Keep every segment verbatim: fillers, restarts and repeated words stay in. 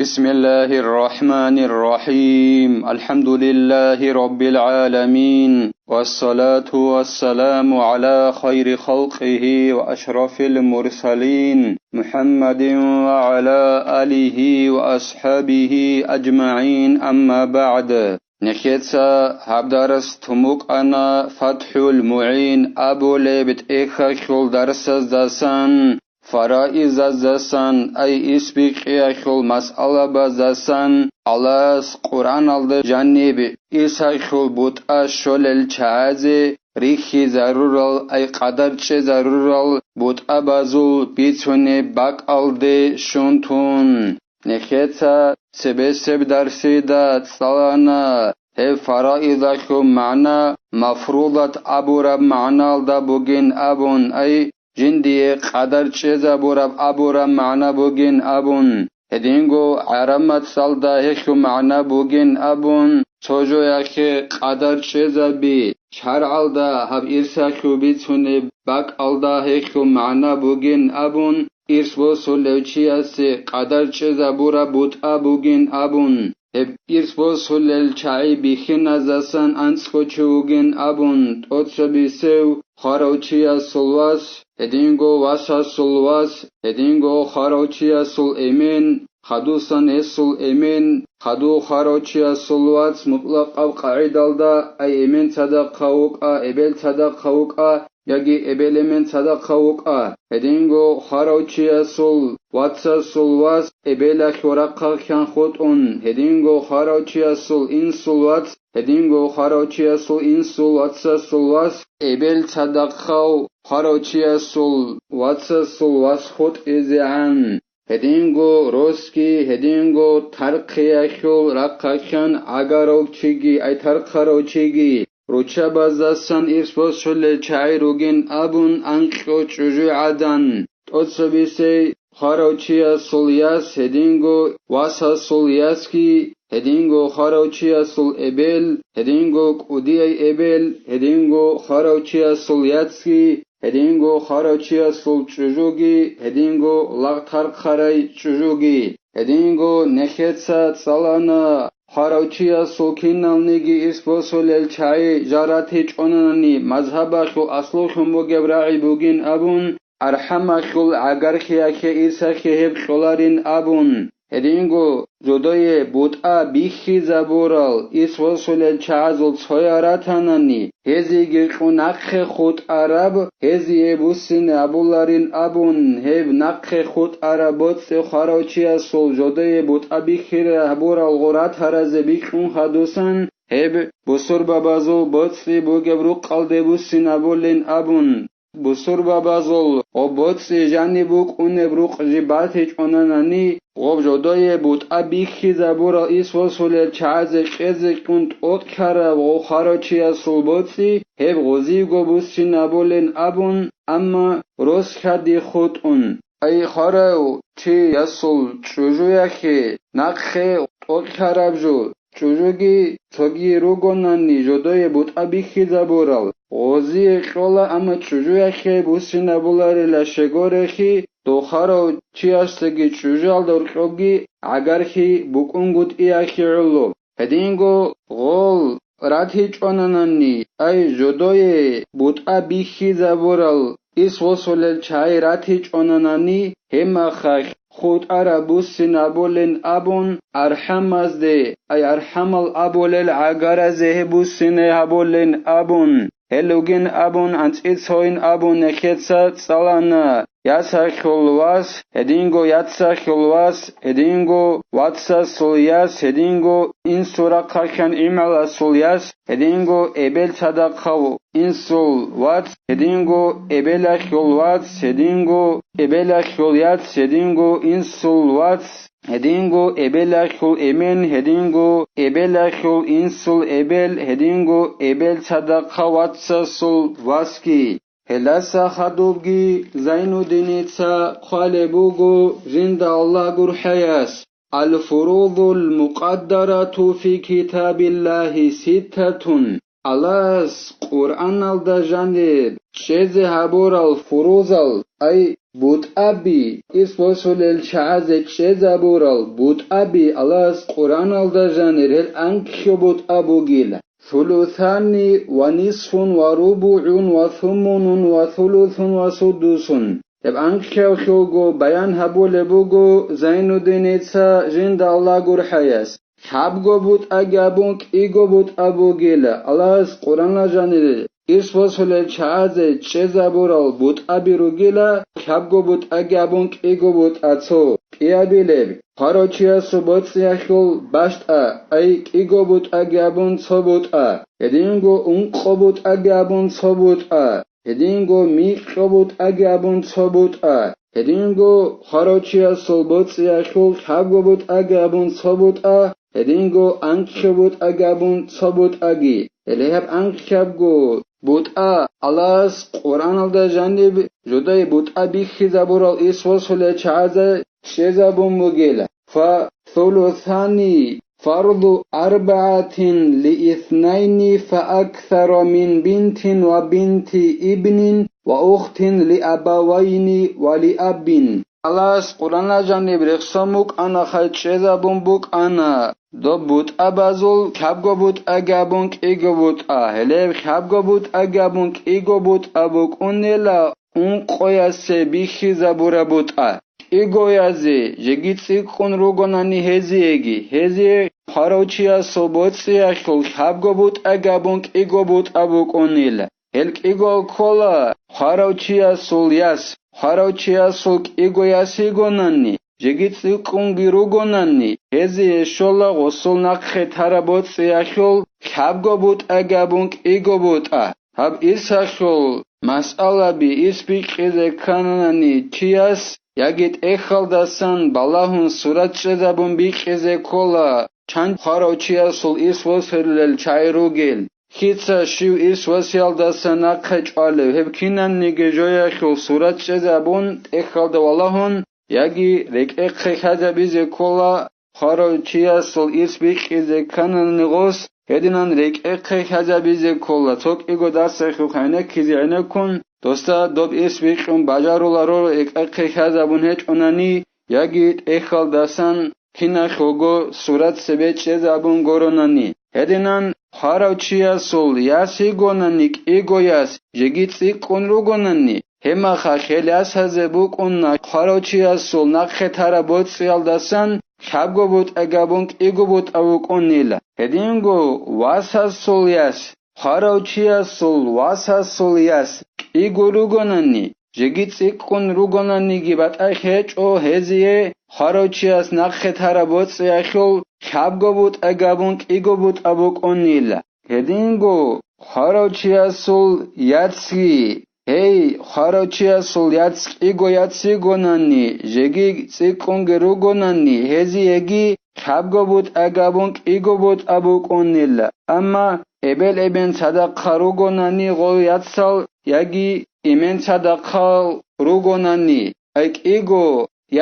بسم الله الرحمن الرحيم. الحمد لله رب العالمين. والصلاة والسلام على خير خلقه وأشرف المرسلين محمد وعلى آله وأصحابه أجمعين. أما بعد. Нехеца гьаб дарс тумукъана ФатхӀул МугӀин абулеб тӀехьалъул дарсаздасан, фараизаздасан, ай исбикьиялъул масъалабаздасан, Аллагьас Къуръаналда жаниб ирсалъул бутӀа щолел чагӀазе рихьизарурал, ай къадар чӀезарурал бутӀабазул бицунеб бакӀалде щун тун. Нехеца цебесеб дарсида цӀалана гьеб фараидалъул магӀна, мафрудат абураб магӀналда бугин абун, ай, жиндие къадар чӀезабураб абураб магӀна бугин абун, гьединго гӀараб мацӀалда гьелъул магӀна бугин абун, цо жояхъе къадар чӀезаби, шаргӀалда гьаб ирсалъул бицунеб бакӀалда гьелъул магӀна бугин абун, ирс босулев чиясе къадар чӀезабураб бутӀа бугин абун, гьеб ирс босулел чагӀи бихьиназдасан анцӀго чи вугин абун, тӀоцебесев хварав чиясул вас, гьединго васасул вас, гьединго хварав чиясул эмен, хадусан гьесул эмен, хадув хварав чиясул вац мутӀлакъаб къагӀидалда, ай эмен цадахъав вукӀа, эбел цадахъав вукӀа, яги эбел-эмен цадахъав вукӀа, гьединго хварав чиясул вацасул вас эбелалъул рахъалъан хутӀун, гьединго хварав чиясул инсул вац, гьединго хварав чиясул инсул вацасул вас эбел цадахъав хварав чиясул вацасул вас хутӀизегӀан. Гьединго росги, гьединго тархъиялъул рахъалъан гӀагарав чиги, ай тархъарав чиги, руччабаздасан ирс босулел чагӀи ругин абун анкьго чӀужугӀадан, тӀоцебесей хварав чиясул яс, гьединго васасул ясги, гьединго хварав чиясул эбел, гьединго кӀудияй эбел, гьединго хварав чиясул яцги, гьединго хварав чиясул чӀужуги, гьединго лагъ тархъарай чӀужуги, гьединго нехеца цӀалана, хварав чиясул киналниги ирс босулел чагӀи жал ратичӀонанани мазгьабалъул аслулъун бугеб рагӀи бугин абун, архӀамалъул гӀагархиялъе ирсалъе гьеб кьоларин абун, гьединго жодое бутӀа бихьизабурал ирс босулел чагӀазул цоял ратанани, гьезиеги кьун нахъе хутӀараб, гьезие буссине абуларин абун, гьеб нахъе хутӀараб боцӀи хварав чиясул жодое бутӀа бихьизе гьабурал гъуратаразе бикьун хадусан, гьеб бусурбабазул боцӀи бугеб рукъалде буссинабулин абун, бусурбабазул гъоб боцӀи жаниб букӀунеб рукъ жиб батичӀонанани, гъоб жодое бутӀа бихьизабурал ирс босулел чагӀазе кьезе кьун тӀокӀкараб гъов хварав чиясул боцӀи гьеб гъозиего буссинабулин абун, амма рос хьади хутӀун. Ай хварав чиясул чӀужуялъе нахъе тӀокӀкараб жо, чӀужуги цоги ругонани жодое бутӀа бихьизабурал, гъозие кьола, амма чӀужуялъе буссинабуларила щегорехи, дов хварав чиясдаги чӀужуялда гьоркьобги гӀагархи букӀунгутӀиялъе гӀоло. Гьединго гъол ратичӀонанани, ай жодое бутӀа бихьизабурал ирс босулел чагӀи ратичӀонанани, гьебмахалъ хутӀараб буссинабулин абун, архӀамазде, ай архӀамал абулел гӀагаразе гьеб буссине гьабулин абун, гьел ругин абун, анцӀила цойин абун нехеца цӀалана, ясалъул вас, гьединго яцалъул вас, гьединго вацасул яс, гьединго инсул рахъалъан имгӀаласул яс, гьединго эбел цадахъав инсул вац, гьединго эбелалъул вац, гьединго эбелалъул яц, гьединго инсул вац, гьединго эбелалъул эмен, гьединго эбелалъул инсул эбел, гьединго эбел цадахъав вацасул васги. Гьелдаса хадубги Зайнуддиница хъвалеб буго жинда Аллагь гурхӀаяс: «Аль-фурудул мукъаддарату фи китабиллагьи ситтатун». Аллагьас Къуръаналда жаниб чӀезе гьабурал фурузал, ай бутӀаби, ирс босулел чагӀазе чӀезабурал бутӀаби Аллагьас Къуръаналда жанир гьел анкьго бутӀа бугила. Сулусани ва нисфун ва рубугӀун ва сумунун ва сулусун ва судусун. Гьеб анкьавлъулго баян гьабулеб буго Зайнуддиница, жинда Аллагь гурхӀаяс. Лъабго бутӀаги абун кӀиго бутӀа бугила. Аллагьас Къуръана жанир ирс босулел чагӀазе чӀезабурал бутӀаби ругила, лъабго бутӀаги абун кӀиго бутӀа цо кӀиабилеб. Хварав чиясул боцӀиялъул бащтӀа, ай кӀиго бутӀаги абун цо бутӀа, гьединго ункъо бутӀаги абун цо бутӀа, гьединго микьго бутӀаги абун цо бутӀа, гьединго хварав чиясул боцӀиялъул лъабго бутӀаги абун цо бутӀа, гьединго анкьго бутӀаги абун цо бутӀаги. Гьеле гьеб анкьабго бутӀа Аллагьас Къуръаналда жаниб жудай бутӀа бихьизабурал ирс босулел чагӀазе чӀезабун бугила. Фа сулусани фарду арбагӀатин лииснайни фааксара мин бинтин ва бинти ибнин ва ухтин лиабавайни ва лиаббин. Аллагьас Къуръана жаниб рехсон букӀана, хай чӀезабун букӀана. Доб бутӀабазул лъабго бутӀаги абун кӀиго бутӀа, гьелеб лъабго бутӀаги абун кӀиго бутӀа букӀунела ункъоясе бихьизабураб бутӀа. КӀигоязе жеги цӀикӀкӀун ругонани гьезиеги, гьезие хварав чиясул боцӀиялъул лъабго бутӀаги абун кӀиго бутӀа букӀунила. Гьел кӀиго ккола хварав чиясул яс, хварав чиясул кӀиго яс йигонани, жеги цӀикӀкӀунги ругонани, гьезие щола гъосул нахъе тараб боцӀиялъул лъабго бутӀаги абун кӀиго бутӀа. Гьаб ирсалъул масъалаби ирс бикьизе кканани чияс, яги тӀехьалдасан балагьун сурат чӀезабун бикьизе ккола, чан хварав чиясул ирс босулел чагӀи ругел. Лъица щив ирс босиялдаса нахъе чӀвалев, гьеб кинанниги жоялъул сурат чӀезабун тӀехьалда валагьун, яги рекӀехъе лъазабизе ккола хварав чиясул ирс бикьизе кканани гъос, гьединан рекӀехъе лъазабизе ккола, цо кӀиго дарсалъухъ гӀенеккизе гӀенеккун, досда доб ирс бикьун бажаруларо рекӀехъе лъазабун гьечӀонани, яги тӀехьалдасан киналъулго сурат цебе чӀезабун горонани. Гьединан хварав чиясул яс йигонани, кӀиго яс жеги цӀикӀкӀун ругонани, гьебмаха хел ясазе букӀуна хварав чиясул нахъе тараб боцӀиялдасан лъабго бутӀаги абун кӀиго бутӀа букӀунила. Гьединго васасул яс, хварав чиясул васасул яс кӀиго ругонани, жеги цӀикӀкӀун ругонаниги батӀа гьечӀо гьезие, хварав чияс нахъе тараб боцӀиялъул лъабго бутӀа габун кӀиго бутӀа букӀунила. Гьединго хварав чиясул яцги, гьей, хварав чиясул яц кӀиго яц йигонани, жеги цӀикӀкӀунги ругонани, гьезиеги лъабго бутӀа габун кӀиго бутӀа букӀунила. Амма эбел-эмен цадахъа ругонани гъол яцал яги эмен цадахъал ругонани, ай кӀиго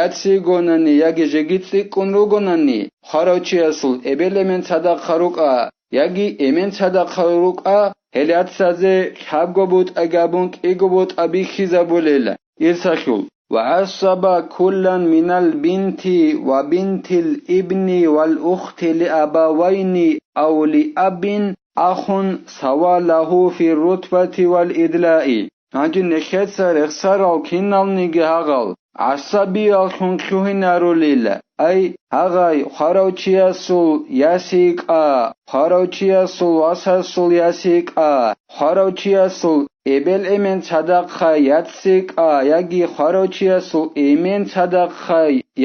яц йигонани яги жеги цӀикӀкӀун ругонани, хварав чиясул эбел-эмен цадахъа рукӀа яги эмен цадахъа рукӀа, гьел яцазе лъабго бутӀа габун кӀиго бутӀа бихьизабулел ирсалъул. وعصب كلا من البنت وبنت الابن والأخت لأبوين أو لأب أخ سوى له في الرتبة والإدلاء. Гьанже нехеца рехсарал киналниги гьагъал гӀасабияллъун лъугьинарулила, ай, гьагъай хварав чиясул яс йикӀа, хварав чиясул васасул яс йикӀа, хварав чиясул эбел-эмен цадахъа яц йикӀа яги хварав чиясул эмен цадахъа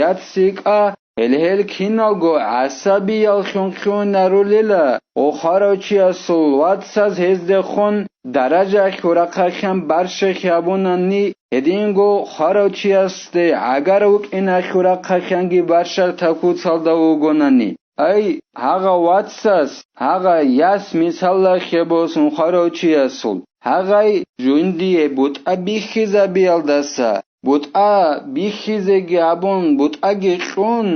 яц йикӀа, гьел-гьел киналго гӀасабияллъун лъугьинарулила, ва хварав чиясул вацаз гьездехун даража хьурахъахъан барщахъ гьабунани, гьединго хварав чиясде гӀагар вукӀина хьурахъахъанги барщараб куцалда вугонани. Ай, гьагъа вацас, гьагъа яс мисаллахъе босун хварав чиясул, гьагъай жундие бутӀа бихьизабиялдаса, бутӀа бихьизеги абун бутӀаги кьун,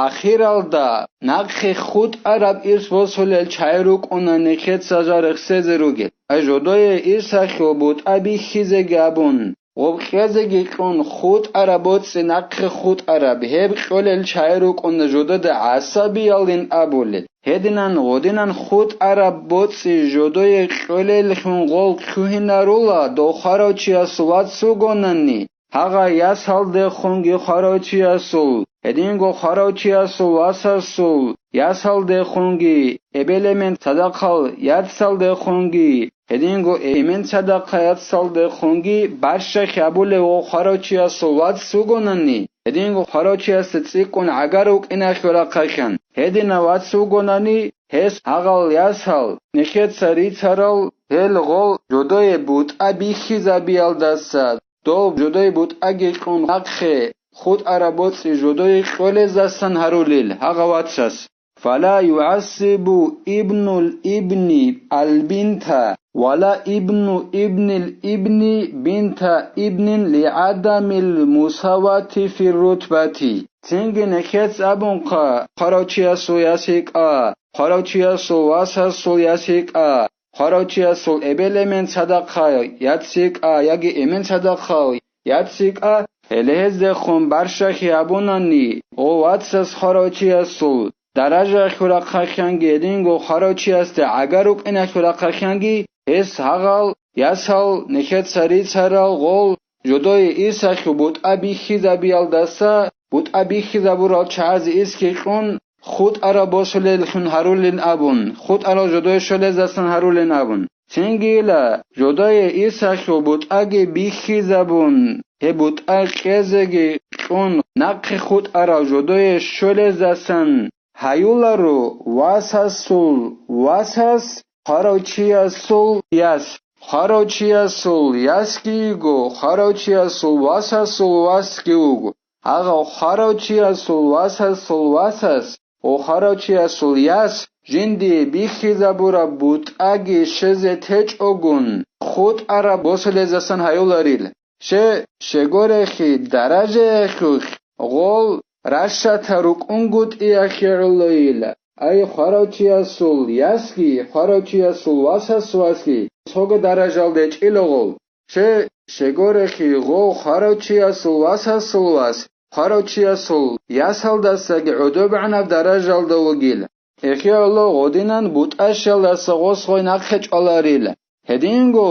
ахиралда нахъе хутӀараб ирс босулел чагӀи рукӀуна нехеца жал рехсезе ругел. Ай жодое ирсалъул бутӀа бихьизеги абун, гъоб кьезеги кьун хутӀараб боцӀи нахъе хутӀараб, гьеб кьолел чагӀи рукӀуна жодода гӀасабиялин абулел. Гьединан гъодинан хутӀараб боцӀи жодое кьолеллъун гъол лъугьинарула дов хварав чиясул вац вугонани, гьагъа ясалдехунги хварав чиясул, гьединго хварав чиясул васасул ясалдехунги, эбел-эмен цадахъал яцалдехунги, гьединго эмен цадахъал яцалдехунги барщахъ гьабулев ва хварав чиясул вац вугонани, гьединго хварав чиясда цӀикӀкӀун гӀагар вукӀиналъул рахъалъан, гьединав вац вугонани, гьес гьагъал ясал, нехеца рицарал, гьел гъол жодое бутӀа бихьизабиялдаса, дов жодой бутӀаги кьун нахъе хутӀараб боцӀи жодой кьолезасан гьарулел гьагъа вацас. Фала югӀассибу ибнул ибни албинта, вала ибну ибнил ибни бинта ибнин лигӀадамил мусавати фир рутбати. Цинги нехец абунха, хварав чиясул яс йикӀа, хварав чиясул васасул яс йикӀа, хварав чиясул эбел-эмен цадахъал яц йикӀа яги эмен цадахъал яц йикӀа, гьеле гьездехун барщахъи гьабунани, гъо вацас хварав чиясул даражаялъул рахъалъанги гьединго хварав чиясда гӀагар рукӀиналъул рахъалъанги, гьес гьагъал ясал нехеца рицарал гъол жодое ирсалъул бутӀа бихьизабиялдаса, бутӀа бихьизабурал чагӀазе ирсги кьун, хутӀараб босулеллъун гьарулин абун, хутӀарал жодое щолезасан гьарулин абун. Цингила жодое ирсалъул бутӀаги бихьизабун, гьеб бутӀа кьезеги кьун, нахъе хутӀарал жодое щолезасан гьаюларо васасул васас хварав чиясул яс, хварав чиясул ясги йиго, хварав чиясул васасул васги вуго. Гьагъав хварав чиясул васасул васас ва хварав чиясул яс жиндие бихьизабураб бутӀаги щезе течӀогун, хутӀараб босулезасан гьаюларил. Ще, щегорехи даражаялъулъ гъол ращата рукӀунгутӀиялъе гӀолойила, ай хварав чиясул ясги, хварав чиясул васас васги цого даражалде чӀила гъол. Ще, щегорехи гъов хварав чиясул васасул вас, хварав чиясул ясалдасаги гӀодобегӀанаб даражалда вугил. Эхиялъул гъодинан бутӀащалдаса гъос гъой нахъе чӀваларила. Гьединго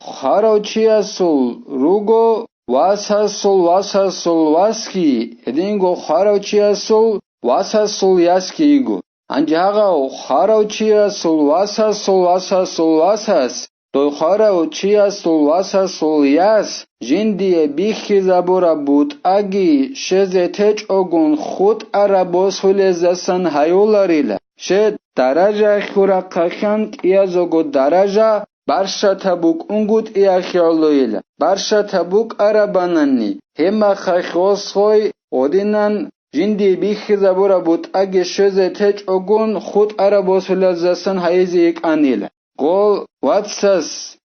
хварав чиясул руго васасул васасул васги, гьединго хварав чиясул васасул ясги йиго. Гьанже гьагъав хварав чиясул васасул васасул васас, дой хварав чиясул васасул яс жиндие бихьизабураб бутӀаги щезе течӀогун хутӀараб босулезасан гьаюларила. Ще, даражаялъул рахъалъан кӀиязего даража барщата букӀунгутӀиялъе гӀолойила. Барщата букӀарабанани, гьебмахалъ гъос гъой гъодинан жиндие бихьизабураб бутӀаги щезе течӀогун хутӀараб босулезасан гьайизе йикӀанила. Гъол вацас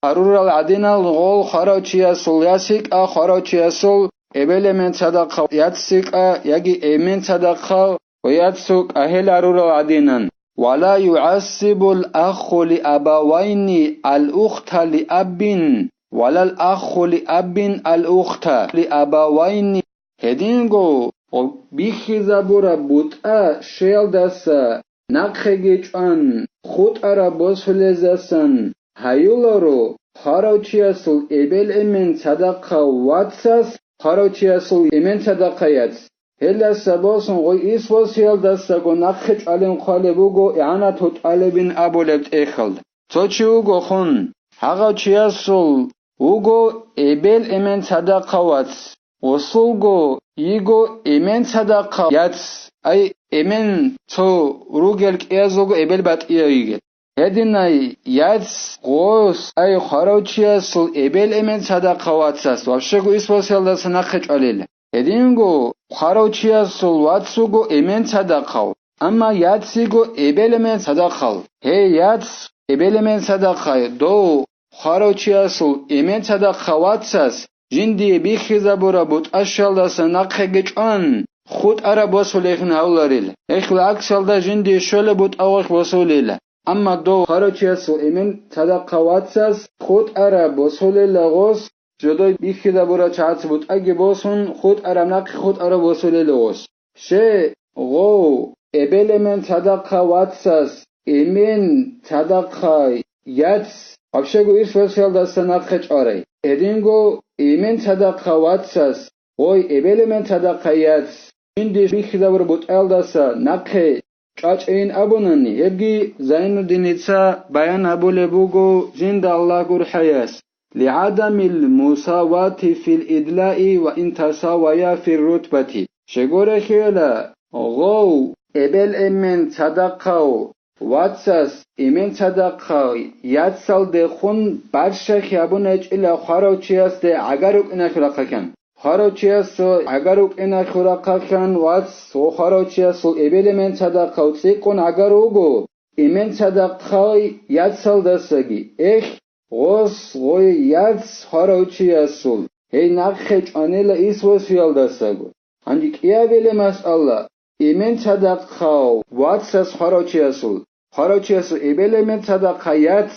гьарурал гӀадинал гъол хварав чиясул яс йикӀа, хварав чиясул эбел-эмен цадахъав яц йикӀа яги эмен цадахъав ва яц йикӀа гьел гьарурал гӀадинан. Вала югӀассибул ахху ли абавайни ал ухта ли аббин, валал ахху ли аббин ал ухта ли абавайни. Гьединго бихьизабураб бутӀа щеялдаса нахъеги чӀван хутӀараб босулезасан гьаюларо хварав чиясул эбел-эмен цадахъав вацас хварав чиясул эмен цадахъав яц. Гьелдаса босун гъой исбосиялдасаго нахъе чӀвалин хъвалеб буго игӀанату тӀалибин абулеб тӀехьалда. Цо чи вуго хун, гьагъав чиясул вуго эбел-эмен цадахъав вац, гъосулго йиго эмен цадахъав яц, ай эмен цо ругел кӀиязулго эбел батӀияв йигел. Гьединай яц гъос, ай хварав чиясул эбел-эмен цадахъав вацас вообще-го исбосиялдаса нахъе чӀвалел. Гьединго хварав чиясул вац вуго эмен цадахъав, амма яц йиго эбел-эмен цадахъав. Гьей яц, эбел-эмен цадахъай, дов хварав чиясул эмен цадахъав вацас жиндие бихьизабураб бутӀащалдаса нахъеги чӀван, хутӀараб босулехин гьавларил. Гьелъул гӀаксалда жиндие щолеб бутӀа гъолъ босулила. Амма дов хварав чиясул эмен цадахъав вацас хутӀараб босулила гъос, жодой бихьизабурав чагӀаца бутӀаги босун, хутӀараб нахъе хутӀараб босулел гъос. Щай гъов эбел-эмен цадахъав вацас эмен цадахъай яц, вообще-го, ирс-васиялдаса нахъе чӀварай. Гьединго эмен цадахъав вацас гъой эбел-эмен цадахъай яц жинде бихьизабураб бутӀаялдаса нахъе чӀвачӀейин абунани, гьебги Зайнуддиница баян гьабулеб буго жинда Аллагь гурхӀаяс: «ЛигӀадамил мусавати фил идлаи ва ин тасавая фир рутбати». Щегорехиала, гъов эбел-эмен цадахъав вацас эмен цадахъав яцалдехун барщахъ гьабунечӀила хварав чиясде гӀагар рукӀиналъул рахъалъан. Хварав чиясул гӀагар рукӀиналъул рахъалъан вац ва хварав чиясул эбел-эмен цадахъав цӀикӀкӀун гӀагар вуго, эмен цадахъай яцалдасаги, эх, гъос гъой яц хварав чиясул, гьей нахъе чӀванила ирс-васиялдасаго. Гьанже кӀиабилеб масъала, эмен цадахъав вацас хварав чиясул, хварав чиясул эбел-эмен цадахъай яц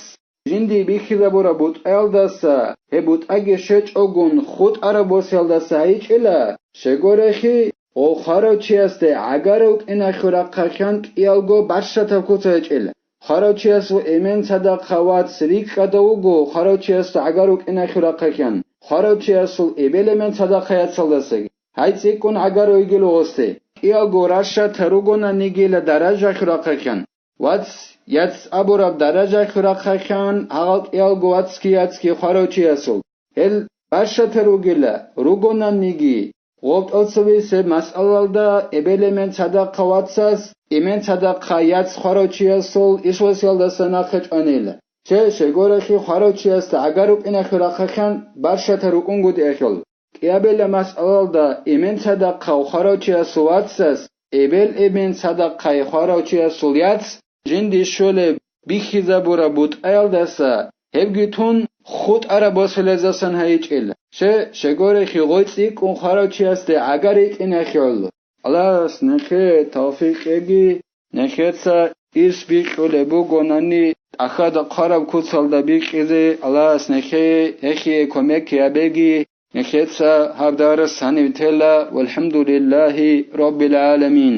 жинде бихьизабураб бутӀаялдаса, гьеб бутӀаги щвечӀогун хутӀараб босиялдаса гьайичӀила, щегорехи, гъов хварав чиясде гӀагар рукӀиналъул рахъалъан кӀиялго барщатаб куца гьечӀила. Хварав чиясул эмен цадахъав вац рикӀкӀада вуго хварав чиясда гӀагар рукӀиналъул рахъалъан, хварав чиясул эбел-эмен цадахъай яцалдасаги. Гьай цӀикӀкӀун гӀагар вугила гъосде, кӀиялго барщатаб ругонанигила даражалъул рахъалъан. Вац, яц абураб даражалъул рахъалъан гьагъал кӀиялго вацги яцги хварав чиясул. Гьел барщатаб ругила, ругонаниги, гъоб тӀоцебесеб масъалалда эбел-эмен цадахъав вацас эмен цадахъай яц хварав чиясул ирс-васиялдаса нахъе чӀванила. Щай, щегорехи, хварав чиясда гӀагар рукӀиналъул рахъалъан барщатаб рукӀунгутӀиялъул. КӀиабилеб масъалалда эмен цадахъав хварав чиясул вацас эбел-эмен цадахъай хварав чиясул яц жинде щолеб бихьизабураб бутӀаялдаса, гьебги тун хутӀараб босулезасан гьайичӀила. Щай, щегорехи, гъой цӀикӀкӀун хварав чиясде гӀагар рикӀкӀиналъул. Аллагьас нехее тавфикъ кьеги, нехеца ирс бикьулеб бугонани, тӀахьазда хъвараб куцалда бикьизе Аллагьас нехее гьехие кумек гьабеги, нехеца гьаб дарс гьанив тела, валхӀамдулиллагьи раббил гӀаламин.